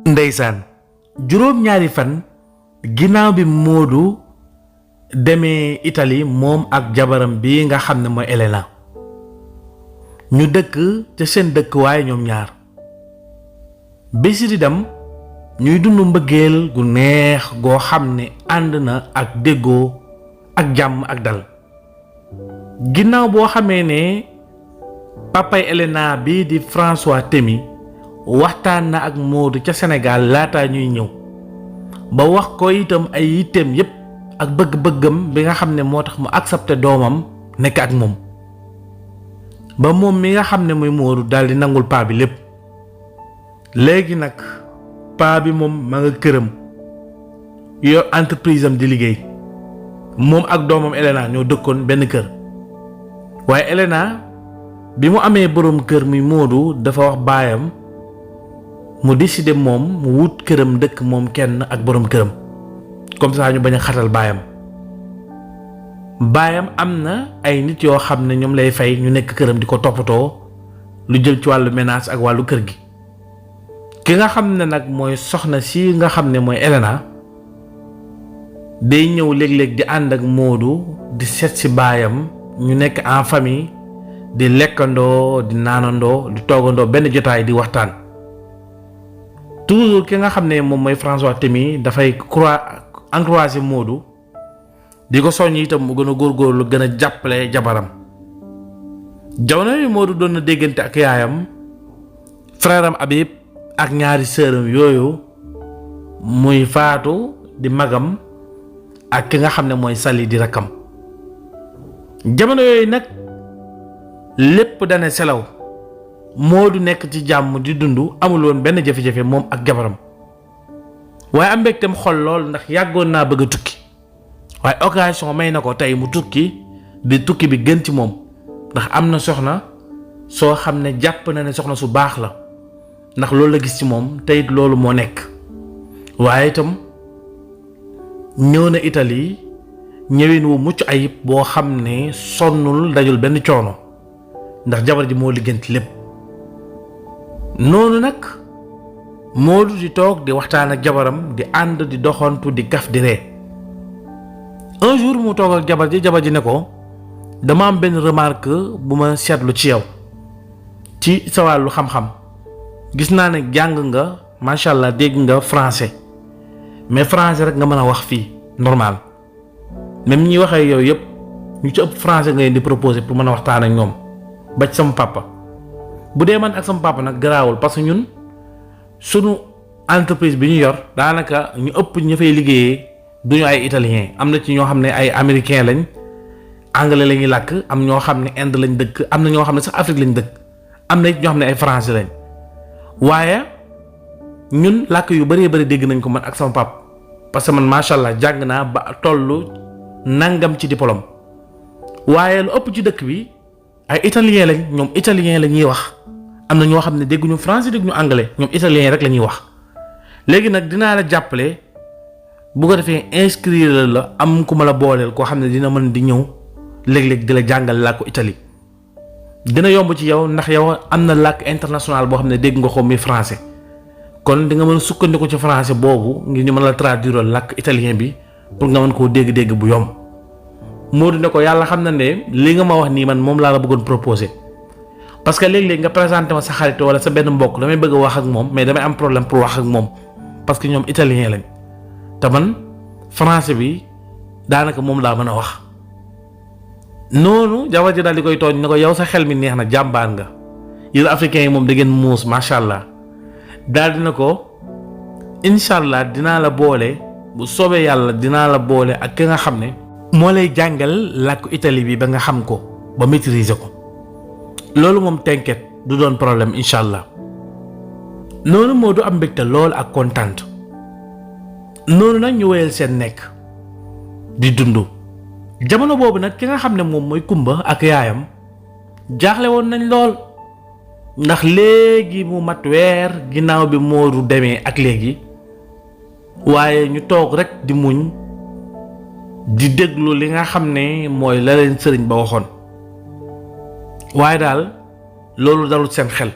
ndeysaan juróom-ñaari fan ginnaaw bi Modou demee Italie moom ak jabaram bi nga xam ne mooy Elena ñu dëkk ca seen dëkk waaye ñoom ñaar bési di dem ñuy dund mbëggeel gu neex goo xam ne ànd na ak déggoo ak jàmm ak dal ginnaaw boo xamee ne papay Elena bi di François Thémy waxtaan na ak Modou ca Sénégal laata ñuy ñëw ba wax ko itam ay yitteem yépp ak bëgg-bëggam bi nga xam ne moo tax mu accepté doomam nekk ak moom ba moom mi nga xam ne muy Modou daldi nangul paa bi lépp léegi nag paa bi moom ma nga këram yor entreprise am di liggéey moom ak doomam Elena ñoo dëkkoon benn kër waaye Elena bi mu amee boroom kër muy Modou dafa wax baayam mu décidé moom mu wut këram dëkk moom kenn ak boroom këram comme ça ñu bañ a xatal baayam am na ay nit yoo xam ne ñoom lay fay ñu nekk këram di ko toppatoo lu jël ci wàllu ménage ak wàllu kër gi ki nga xam ne nag mooy soxna si nga xam ne mooy Elena day ñëw léeg-léeg di ànd ak Modou di seet si baayam ñu nekk en famille di lekkandoo di naanandoo di toogandoo benn jotaay di waxtaan toujours ki nga xam ne moom mooy François Thémy dafay encourager Modou di ko soññ itam mu gën a góorgóorlu gën a jàppale jabaram jamono yi Modou doon na déggante ak yaayam frère am Habib ak ñaari sœuram yooyu muy Faatu di magam ak ki nga xam ne mooy Sali di rakkam jamono yooyu nag lépp dana selaw Modou nekk ci jàmm di dund amul woon benn jafe-jafe moom ak jabaram waaye am mbégteem xol lool ndax yàggoon naa bëgg a tukki waaye occasion may na ko tey mu tukki di tukki bi gën ci moom ndax am na soxna soo xam ne jàpp na ne soxna su baax la ndax loolu la gis ci moom te it loolu moo nekk waaye itam ñëw na Italie ñëwin wu mucc ayib boo xam ne sonnul dajul benn coono ndax jabar ji moo liggéenti lépp noonu nag Modou di toog di waxtaan ak jabaram di ànd di doxantu di gaf di ree un jour mu toog ak jabar ji ne ko dama am benn remarque bu ma seetlu ci yow ci sa wàllu xam-xam gis naa ne jàng nga macha allah dégg nga français mais français rek nga mën a wax fii normal même ñi waxee yow yëpp ñu ci ëpp français ngay di proposer pour mën a waxtaan ak ñoom ba ci sama papa bu dee man ak sama papa nag garaawul parce que ñun sunu entreprise bi ñu yor daanaka ñu ëpp ñu fay liggéeyee duñu ay italien am na ci ñoo xam ne ay américain lañ anglais la ñuy làkk am ñoo xam ne Inde lañ dëkk am na ñoo xam ne sax Afrique lañ dëkk am na it ñoo xam ne ay français lañ waaye ñun làkk yu bëree bëri dégg nañ ko man ak sama pap parce que man macha allah jàng naa ba tollu nangam ci diplôme waaye lu ëpp ci dëkk bi ay italien lañ ñoom italien la ñuy wax am na ñoo xam ne dégguñu français dégguñu anglais ñoom italien rek la ñuy wax léegi nag dinaa la jàppale bu ko defee inscrire la am ku ma la booleel koo xam ne dina mën di ñëw léeg-léeg di la jàngal làkku Italie dina yomb ci yow ndax yow am na làkk international boo xam ne dégg nga ko muy français kon di nga mën a sukkandiku ci français boobu ngir ñu mën la traduire làkk italien bi pour nga mën koo dégg-dégg bu yomb Modou ne ko yàlla xam na ne li nga ma wax nii man moom laa la bëggoon proposer parce que léeg-léeg nga présenté ma sa xarit wala sa benn mbokk damay bëgg a wax ak moom mais damay am problème pour wax ak moom parce que ñoom italien lañ te man français bi daanaka moom laa mën a wax noonu jabar ji daal di koy tooñ ne ko yow sa xel mi neex na jàmbaan nga yéen africains yi moom da ngeen muus macha allah daal dina ko incha allah dinaa la boole bu soobee yàlla dinaa la boole ak ki nga xam ne moo lay jàngal làkku Italie bi ba nga xam ko ba maîtriser ko loolu moom t'inquiète du doon problème incha allah noonu moo du am mbégte lool ak kontaan noonu nag ñu wéyal seen nekk di dund jamono boobu nag ki nga xam ne moom mooy Kumba ak yaayam jaaxle woon nañ lool ndax léegi mu mat weer ginnaaw bi Modou demee ak léegi waaye ñu toog rek di muñ di déglu li nga xam ne mooy la leen sëriñ ba waxoon waaye daal loolu dalul seen xel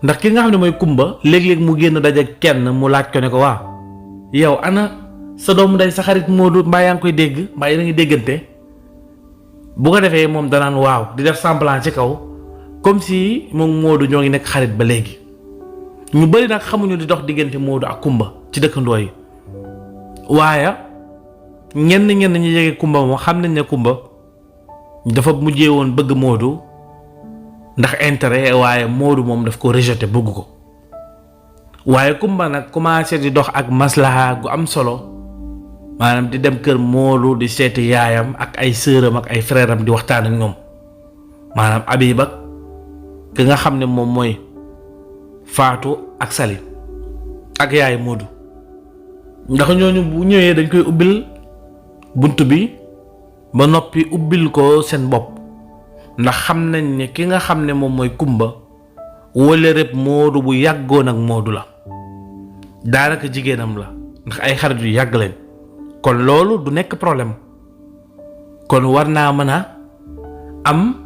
ndax ki nga xam ne mooy kumba léeg-léeg mu génn daje kenn mu laaj ko ne ko waaw yow ana sa doomu day sa xarit Modou mbaa yaa ngi koy dégg mbaa yéen a ngi déggante bu ko defee moom danaan waaw di def semblant ci kaw comme si moom Modou ñoo ngi nekk xarit ba léegi. ñu bari nag xamuñu di dox diggante Modou ak kumba ci dëkkandoo yi waaye ñenn ñi jege kumba moom xam nañ ne kumba dafa mujjee woon bëgg Modou ndax intérêt waaye Modou moom daf ko rejeté bëgg ko waaye kumba nag commencé di dox ak maslaha gu am solo maanaam di dem kër Modou di seeti yaayam ak ay sëram ak ay frère am di waxtaan ak ñoom maanaam Habib ak ki nga xam ne moom mooy Fatou ak Sali ak yaay Modou ndax ñooñu bu ñëwee dañ koy ubbil bunt bi ba noppi ubbil ko seen bopp ndax xam nañ ne ki nga xam ne moom mooy kumba wala rek Modou bu yàggoon ak Modou la daanaka jigéenam la ndax ay xarit yu yàgg leen kon loolu du nekk problème kon war naa mën a am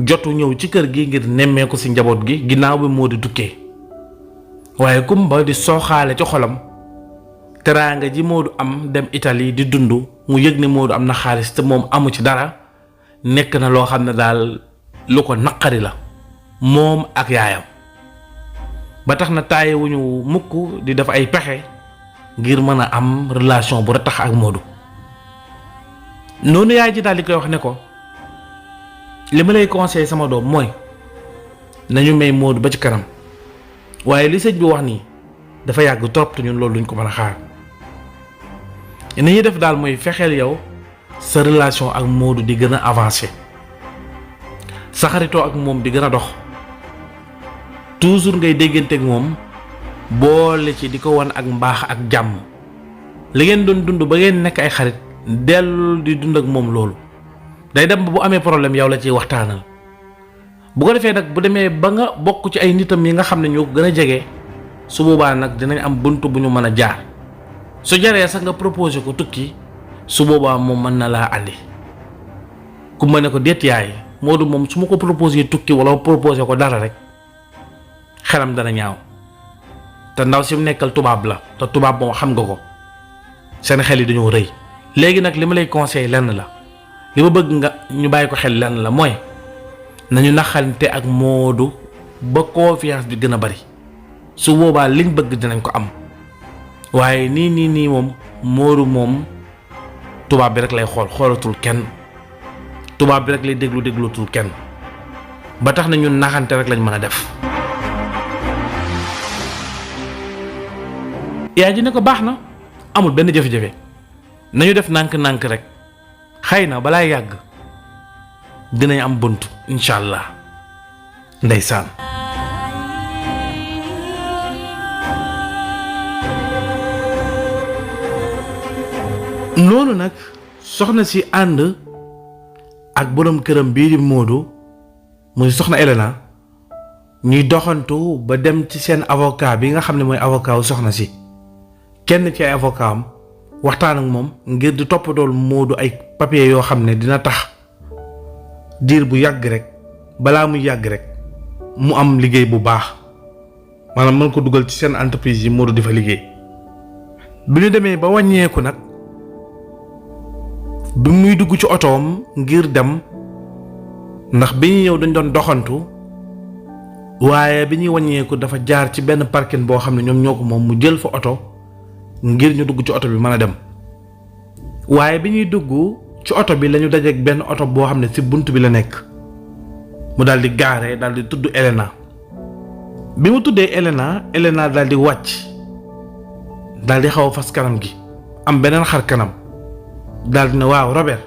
jotu ñëw ci kër gi ngir nemmeeku ci njaboot gi ginnaaw bi Modou tukkee waaye kumba di sooxaale ci xolam teraanga ji Modou am dem Italie di dund mu yëg ne Modou am na xaalis te moom amu ci dara nekk na loo xam ne daal lu ko naqari la moom ak yaayam ba tax na taayewuñu mukk di def ay pexe ngir mën a am relation bu ratax ak Modou noonu yaay ji daal di koy wax ne ko li ma lay conseillé sama doom mooy nañu may Modou ba ci kanam waaye li sëñ bi wax nii dafa yàgg trop te ñun loolu duñ ko mën a xaar ni ñuy def daal mooy fexeel yow sa relation ak Modou di gën a avancé sa xaritoo ak moom di gën a dox toujours ngay déggante ak moom boole ci di ko wan ak mbaax ak jàmm li ngeen doon dund ba ngeen nekk ay xarit dellu di dund ak moom loolu day dem ba bu amee problème yow la ciy waxtaanal bu ko defee nag bu demee ba nga bokk ci ay nitam yi nga xam ne ñoo ko gën a jege su boobaa nag dinañ am bunt bu ñu mën a jaar su jaree sax nga proposé ko tukki su boobaa moom mën na laa andi ku ma ne ko déet yaay Modou moom su ma ko proposé tukki wala proposé ko dara rek xelam dana ñaaw te ndaw si mu nekkal tubaab la te tubaab moom xam nga ko seen xel yi dañoo rëy léegi nag li ma lay conseillé lenn la li ma bëgg nga ñu bàyyi ko xel lenn la mooy nañu naxante ak Modou ba confiance bi gën a bari su boobaa liñ bëgg dinañ ko am waaye nii moom Modou moom tubaab bi rek lay xoolatul kenn tubaab bi rek lay déglutul kenn ba tax na ñun naxante rek lañ mën a def. yaay ji ne ko baax na amul benn jafe-jafe nañu def nànk-nànk rek xëy na balaa yàgg dinañ am bunt incha allah ndeysaan. noonu nag soxna si ànd ak borom këram bii di Modou muy soxna Elena ñuy doxantu ba dem ci seen avocat bi nga xam ne mooy avocat wu soxna si kenn ci ay avocat am waxtaan ak moom ngir di toppatool Modou ay papier yoo xam ne dina tax diir bu yàgg rek balaa muy yàgg rek mu am liggéey bu baax maanaam mën ko dugal ci seen entreprise yi Modou di fa liggéey. bi ñu demee ba wàññeeku nag bi muy dugg ci otoom ngir dem ndax bi ñuy ñëw dañ doon doxantu waaye bi ñuy wàññeeku dafa jaar ci benn parking boo xam ne ñoom ñoo ko moom mu jël fa oto ngir ñu dugg ci oto bi mën a dem waaye bi ñuy dugg ci oto bi lañu dajeek benn oto boo xam ne ci bunt bi la nekk mu daal di gaare daal di tudd Elena bi mu tuddee Elena daal di wàcc daal di xaw a fas kanam gi am beneen xar kanam daal di ne waaw Robert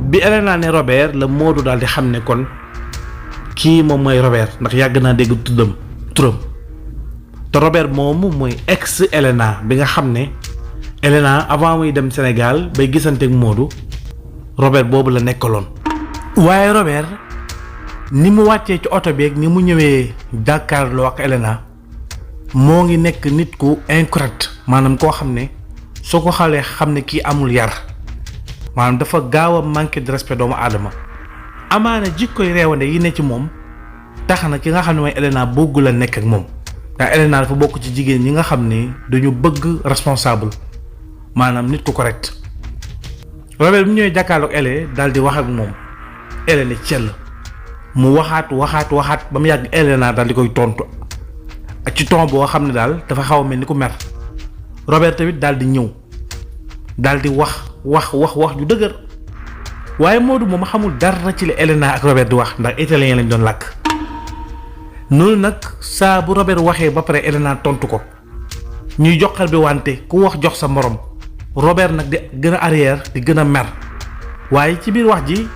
bi Elena ne Robert la Modou daal di xam ne kon kii moom mooy Robert ndax yàgg naa dégg turam te Robert moomu mooy ex Elena bi nga xam ne Elena avant muy dem Sénégal bay gisante ak Modou Robert boobu la nekkaloon. waaye Robert ni mu wàccee ci oto bi ak ni mu ñëwee jàkkaarloo ak Elena moo ngi nekk nit ku incorrect maanaam koo xam ne soo ko xalee xam ne kii amul yar maanaam dafa gaaw a manqué de respect doomu aadama amaana jikkoy reewande yi ne ci moom tax na ki nga xam ne mooy Elena bëggu la nekk ak moom ndax Elena dafa bokk ci jigéen ñi nga xam ni dañu bëgg responsable maanaam nit ku correct. Robert bi ñëwee jàkkaarloog Ele daal di wax ak moom Ele ne cell mu waxaat ba mu yàgg Elena daal di koy tontu ak ci ton boo xam ne daal dafa xaw a mel ni ku mer. Robert tamit daal di ñëw daal di wax ju dëgër waaye Modou moom xamul dara ci li Elena ak Robert di wax ndax italien lañ doon làkk. noonu nag saa bu Robert waxee ba pare Elena tontu ko ñuy joxal bi wante ku wax jox sa morom Robert nag di gën a arrière di gën a mer waaye ci biir wax ji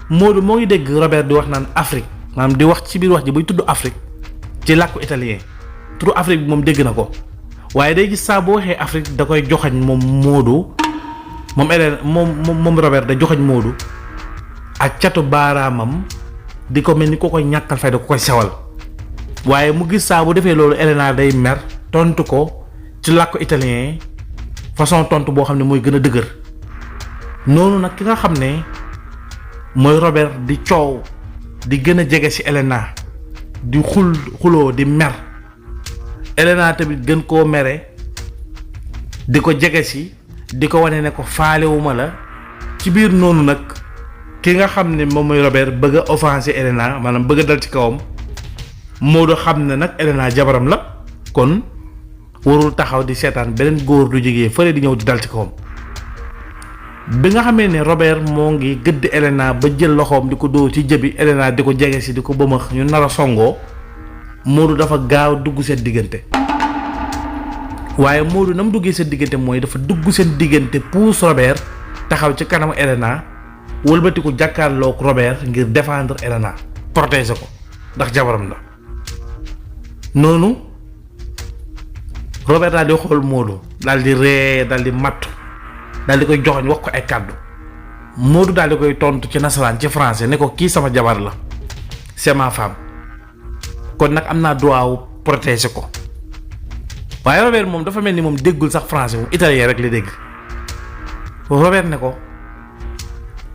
Modou moo ngi dégg Robert di wax naan Afrique maanaam di wax ci biir wax ji buy tudd Afrique ci làkku italien turu Afrique bi moom dégg na ko waaye day gis saa boo waxee Afrique da koy joxañ moom Modou moom Elena moom Robert da joxañ Modou ak catu baaraamam di ko mel ni ko koy ñàkkal fay da ko koy sewal waaye mu gis saa bu defee loolu Elena day mer tontu ko ci làkku italien façon tontu boo xam ne mooy gën a dëgër. noonu nag ki nga xam ne mooy Robert di coow di gën a jege ci Elena di xuloo di mer Elena tamit gën koo mere di ko jege ci di ko wane ne ko faalewuma la ci biir noonu nag ki nga xam ne moom mooy Robert bëgg a offenser Elena maanaam bëgg a dal ci kawam Modou xam ne nag Elena jabaram la kon warul taxaw di seetaan beneen góor du jógee fële di ñëw di dal ci kawam. bi nga xamee ne Robert moo ngi gëdd Elena ba jël loxoom di ko dóor ci jëbi Elena di ko jege si di ko bëmax ñu nar a songoo Modou dafa gaaw dugg seen diggante waaye Modou na mu duggee seen diggante mooy dafa dugg seen diggante puus Robert taxaw ci kanamu Elena wëlbati ko jàkkaarloog Robert ngir défendre Elena protéger ko ndax jabaram la. noonu Robert daal di xool Modou daal di ree daal di matt daal di koy joxoñ wax ko ay kàddu Modou daal di koy tontu ci nasaraan ci français ne ko kii sama jabar la c'est ma femme kon nag am naa droit wu protéger ko waaye Robert moom dafa mel ni moom déggul sax français moom italien rek la dégg. Robert ne ko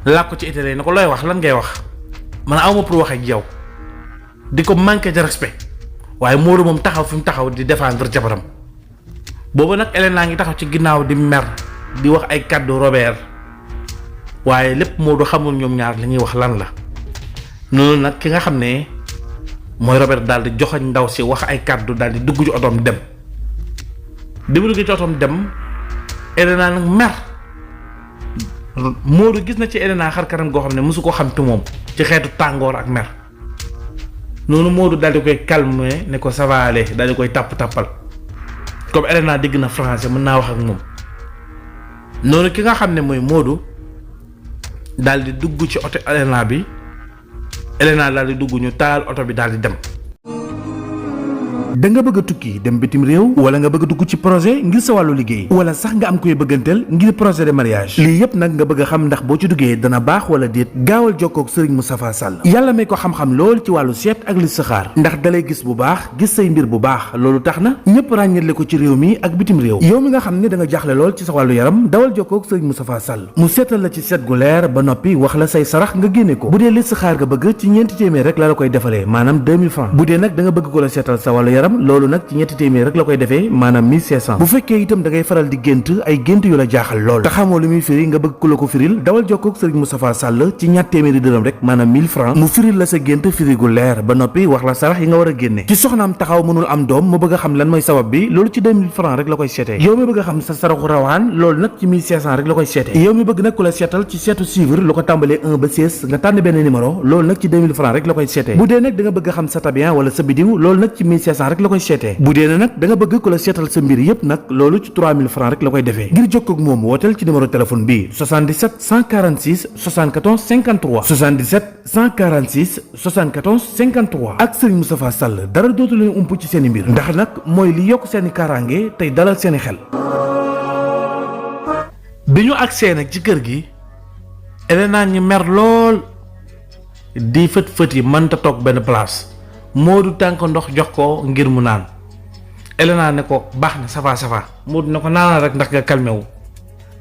làkk ko ci italien ne ko looy wax lan ngay wax man awma pour wax ak yow di ko manquer de respect waaye Modou moom taxaw fi mu taxaw di défendre jabaram. boobu nag Elena ngi taxaw ci ginnaaw di mer di wax ay kàddu Robert waaye lépp Modou xamul ñoom ñaar li ñuy wax lan la. noonu nag ki nga xam ne mooy Robert daal di joxañ ndaw si wax ay kàddu daal di dugg ci otoom dem bi mu dugg ci otoom dem Elena nag mer Modou gis na ci Elena xar kanam goo xam ne mosu ko xam ci moom ci xeetu tàngoor ak mer. noonu Modou daal di koy calmer ne ko ça va aller daal di koy tàppal comme Elena dégg na français mën naa wax ak moom. noonu ki nga xam ne mooy Modou daal di dugg ci oto Elena bi Elena daal di dugg ñu taal oto bi daal di dem. da nga bëgg a tukki dem bitim réew wala nga bëgg a dugg ci projet ngir sa wàllu liggéey wala sax nga am koy bëgganteel ngir projet de mariage lii yépp nag nga bëgg a xam ndax boo ci duggee dana baax wala déet gaawal jokkoo ak Serigne Moustapha Sall yàlla may ko xam-xam lool ci wàllu seet ak listixaar ndax dalay gis bu baax gis say mbir bu baax loolu tax na ñëpp ràññale ko ci réew mi ak bitim réew yow mi nga xam ne da nga jaaxle lool ci sa wàllu yaram dawal jokkoo ak Serigne Moustapha Sall mu seetal la ci seet gu leer ba noppi wax la say sarax nga génne ko bu dee listixaar nga bëgg ci ñeenti téeméer rek la koy defalee maanaam 2000 francs bu dee nag da nga bëgg ko la seetal sa wàllu yaram loolu nag ci ñetti téeméer rek la koy defee maanaam 1500 bu fekkee itam da ngay faral di gént ay gént yu la jaaxal lool te xamoo lu muy firi nga bëgg ku la ko firil dawal jokkoo ak Serigne Moustapha Sall ci ñatt téeméeri dërëm rek maanaam 1000 francs mu firil la sa gént firi gu leer ba noppi wax la sarax yi nga war a génne ci soxnaam taxaw mënul am doom mu bëgg a xam lan mooy sabab bi loolu ci 2000 francs rek la koy seetee yow mi bëgg a xam sa saraxu rawaan loolu nag ci 1500 rek la koy seetee yow mi bëgg nag ku la seetal ci seetu suivre lu ko tàmbalee 1 ba 16 nga tànn benn numéro loolu nag ci 2000 francs rek la koy seetee bu dee nag da nga bëgg a xam sa tabian wala sa bidiw loolu nag ci 1500 rek la koy seetee bu dee nag da nga bëgg ku la seetal sa mbir yépp nag loolu ci 3000 francs rek la koy defee ngir jokkoo ak moom wooteel ci numéro téléphone bi 77 146 74 53 77 146 74 53 ak Serigne Moustapha Sall dara dootu leen ump ci seen i mbir ndax nag mooy li yokk seen i kaaraange tey dalal seen i xel. bi ñu agsee nag ci kër gi Elena ñi mer lool di fët yi mënta toog benn place Modou tànk ndox jox ko ngir mu naan Elena ne ko baax na ça va Modou ne ko naanal rek ndax nga calmé wu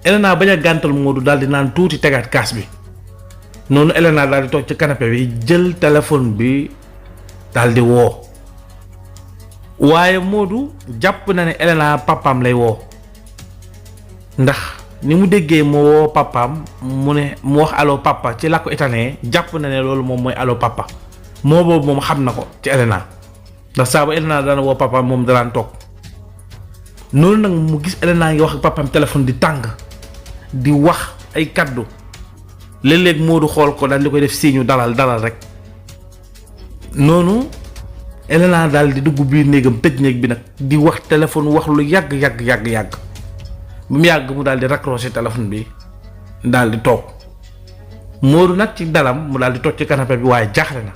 Elena bañ a gàntal Modou daal di naan tuuti tegaat kaas bi noonu Elena daal di toog ci canapé bi jël téléphone bi daal di woo waaye Modou jàpp na ne Elena papaam lay woo ndax ni mu déggee mu woo papaam mu wax allo papa ci làkku italien jàpp na ne loolu moom mooy allo papa moo boobu moom xam na ko ci Elena ndax saa ba Elena daan woo papaam moom daan toog noonu nag mu gis Elena ngi wax ak papaam téléphone di tàng di wax ay kaddu léeg-léeg Modou xool ko daal di koy def signe dalal rek noonu Elena daal di dugg biir néegam tëj néeg bi nag di wax téléphone wax lu yàgg bu mu yàgg mu daal di raccrocher téléphone bi daal di toog Modou nag ci dalam mu daal di toog ci canapé bi waaye jaaxle na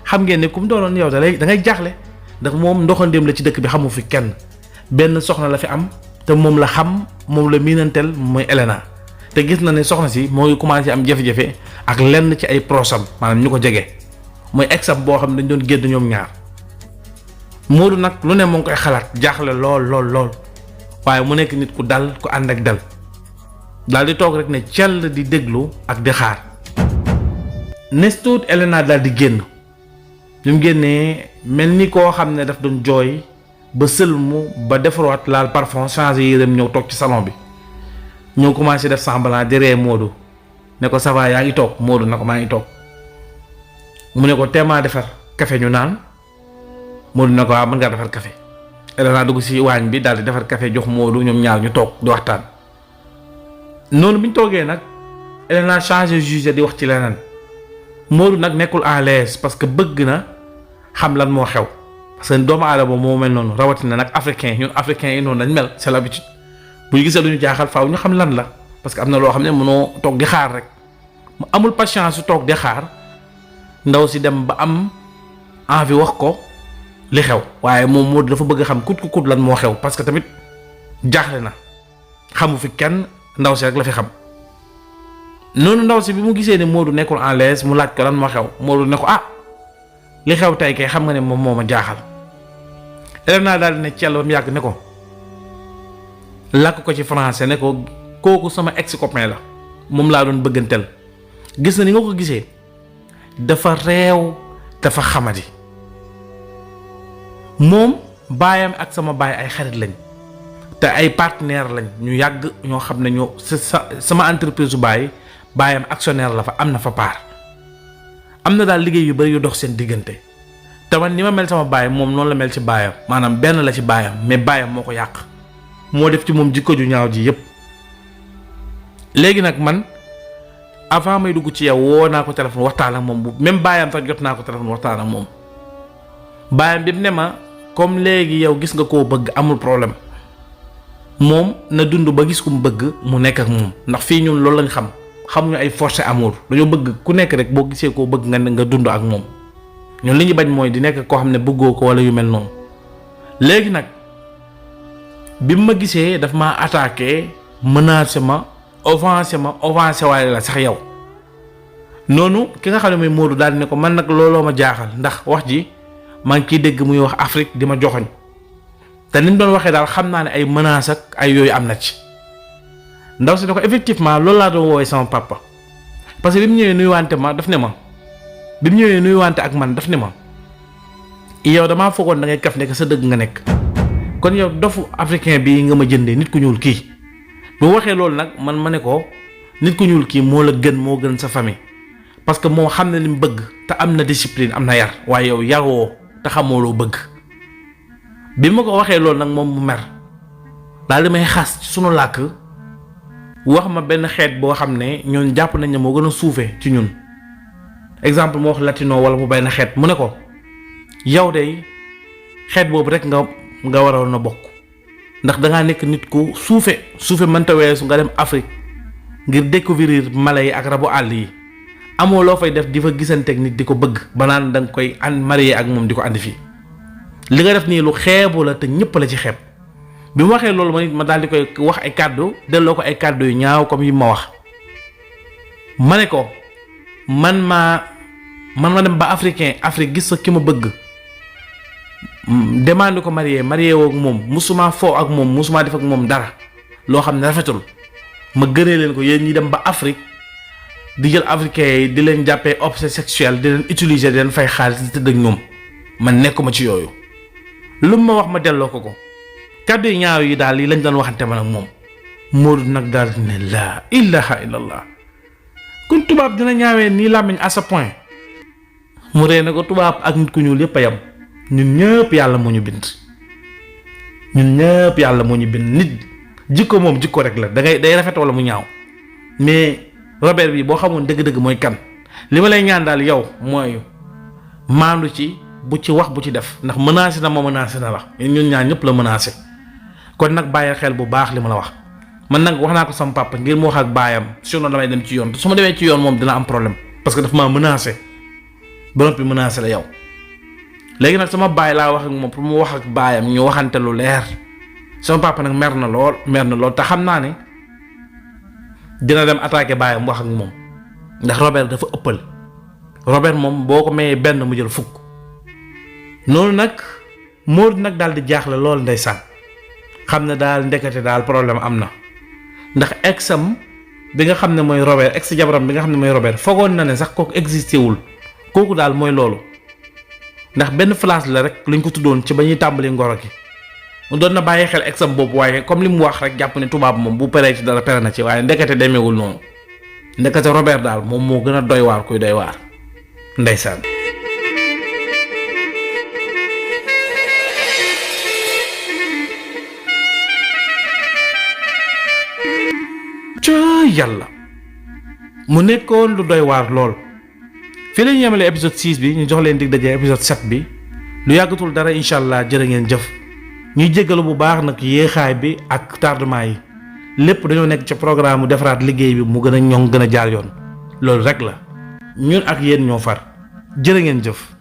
xam ngeen ne ku mu doonoon yow da ngay jaaxle ndax moom ndoxandéem la ci dëkk bi xamu fi kenn benn soxna la fi am te moom la xam moom la miinanteel mooy Elena te gis na ne soxna si moo ngi commencé am jafe-jafe ak lenn ci ay prosam maanaam ñu ko jege mooy exam boo xam ne dañ doon génn ñoom ñaar Modou nag lu ne moo ngi koy xalaat jaaxle lool waaye mu nekk nit ku dal ku ànd ak dal daal di toog rek ne cell di déglu ak di xaar nes tuut Elena daal di génn bi mu génnee mel ni koo xam ne daf doon jooy ba sëlmu ba defarwaat laal parfum changé yéreem ñëw toog ci salon bi ñëw commencé def semblant di ree Modou ne ko ça va yaa ngi toog Modou na ko maa ngi toog mu ne ko teemaa defar café ñu naan Modou ne ko waaw mën ngaa defar café Elena dugg si waañ bi daal di defar café jox Modou ñoom ñaar ñu toog di waxtaan noonu bi ñu toogee nag Elena changé sujet di wax ci leneen Modou nag nekkul à l'aise parce que bëgg na xam lan moo xew parce que doomu aadama moo mel noonu rawatina nag africain ñun africain yi noonu lañ mel c'est l'habitude bu ñu gisee lu ñu jaaxal faaw ñu xam lan la parce que am na loo xam ne mënoo toog di xaar rek mu amul patience su toog di xaar ndaw si dem ba am envie wax ko li xew waaye moom Modou dafa bëgg xam kut lan moo xew parce que tamit jaaxle na xamu fi kenn ndaw si rek la fi xam noonu ndaw si bi mu gisee ne Modou nekkul en l'aise mu laaj ko lan moo xew Modou ne ko li xew tey kay xam nga ne moom moo ma jaaxal Elena daal di ne Thiel ba mu yàgg ne ko làkk ko ci français ne ko kooku sama ex copain la moom laa doon bëgganteel gis na ni nga ko gisee dafa réew dafa xamadi moom baayam ak sama baay ay xarit lañ te ay partenaire lañ ñu yàgg ñoo xam ne ñoo sama entreprise su baayam actionnaire la fa am na fa part am na daal liggéey yu bari yu dox seen diggante te man ni ma mel sama baay moom noonu la mel ci baayam maanaam benn la ci baayam mais baayam moo ko yàq moo def ci moom jikko ju ñaaw ji yépp léegi nag man avant may dugg ci yow woo naa ko téléphone waxtaan ak moom bu même baayam sax jot naa ko téléphone waxtaan ak moom baayam bi mu ne ma comme léegi yow gis nga koo bëgg amul problème moom na dund ba gis ku mu bëgg mu nekk ak moom ndax fii ñun loolu lañ xamuñu ay forcé amour dañoo bëgg ku nekk rek boo gisee koo bëgg nga dund ak moom ñun li ñu bañ mooy di nekk koo xam ne bëggoo ko wala yu mel noonu léegi nag bi ma gisee daf ma attaqué menacé ma offensé waaye la sax yow noonu ki nga xam ne mooy Modou daal di ne ko man nag looloo ma jaaxal ndax wax ji maa ngi ciy dégg muy wax Afrique di ma joxoñ te ni mu doon waxee daal xam naa ne ay menaces ak ay yooyu am na ci ndaw si ne ko effectivement loolu laa doon woowee sama papa parce que bi mu ñëwee nuyuwante ma daf ne ma bi mu ñëwee nuyuwante ak man daf ne ma yow damaa foogoon da ngay kaf nekk sa dëgg nga nekk kon yow dofu africain bii nga ma jëndee nit ku ñuul kii bu waxee loolu nag man ma ne ko nit ku ñuul kii moo la gën moo gën sa famille parce que moom xam na li mu bëgg te am na discipline am na yar waaye yow yaroo te xamoo loo bëgg bi ma ko waxee loolu nag moom mu mer daal di may xas ci sunu làkk wax ma benn xeet boo xam ne ñoon jàpp nañ ne moo gën a suufee ci ñun exemple moo wax latino wala mu benn xeet mu ne ko yow de xeet boobu rek nga waroon a bokk ndax dangaa nekk nit ku suufe mënta weesu nga dem Afrique ngir découvrir mala yi ak rabu àll yi amoo loo fay def di fa gisanteeg nit di ko bëgg ba naan da nga koy marié ak moom di ko andi fii li nga def nii lu xeebu la te ñëpp la ci xeeb bi mu waxee loolu ma daal di koy wax ay kàddu delloo ko ay kàddu yu ñaaw comme yi ma wax ma ne ko man ma dem ba Afrique gis sa ki ma bëgg demande ko marié woo ak moom musuma foo ak moom musuma def ak moom dara loo xam ne rafetul ma gënee leen ko yéen ñi dem ba Afrique di jël africain yi di leen jàppee objet sexuel di leen utiliser di leen fay xaalis di tëdd ak ñoom man nekkuma ci yooyu lu ma wax ma delloo ko kàddu yi ñaaw yi daal lii lañ doon waxante man ak moom. Modou nag daal di ne laa ilaha illallah kon tubaab dina ñaawee nii làmmiñ à ce point mu ree ne ko tubaab ak nit ku ñuul yëpp a yam ñun ñëpp yàlla moo ñu bind nit jikko moom jikko rek la day rafet wala mu ñaaw mais Robert bi boo xamoon dëgg-dëgg mooy kan li ma lay ñaan daal yow mooy maandu ci bu ci wax bu ci def ndax menacé na la ñun ñaar ñëpp la menacé kon nag bàyyi xel bu baax li ma la wax man nag wax naa ko sama papa ngir mu wax ak baayam sinon damay dem ci yoon te su ma demee ci yoon moom dina am problème parce que daf maa menacé ba noppi menacé la yow léegi nag sama baay laa wax ak moom pour mu wax ak baayam ñu waxante lu leer sama papa nag mer na lool te xam naa ne dina dem attaqué baayam wax ak moom ndax Robert dafa ëppal Robert moom boo ko mayee benn mu jël fukk noonu nag Modou nag daal di jaaxle lool ndeysaan xam ne daal ndekete daal problème am na ndax exam bi nga xam ne mooy Robert ex jabaram bi nga xam ne mooy Robert foogoon na ne sax kooku existé wul kooku daal mooy loolu ndax benn place la rek lañ ko tuddoon ci ba ñuy tàmbali ngoro gi mu doon na bàyyi xel exam boobu waaye comme li mu wax rek jàpp ne tubaab moom bu peree ci dara pere na ci waaye ndekete demeewul noonu ndekete Robert daal moom moo gën a doy waar kuy doy waar ndeysaan. yàlla mu nekkoon lu doy waar lool fii la ñu yemale épisode 6 bi ñu jox leen dig daje épisode 7 bi lu yàggatul dara incha allah jërë ngeen jëf ñuy jéggalu bu baax nag yéexaay bi ak tardement yi lépp dañoo nekk ci programme mu defaraat liggéey bi mu gën a ñoŋ gën a jaar yoon loolu rek la ñun ak yéen ñoo far jërë ngeen jëf.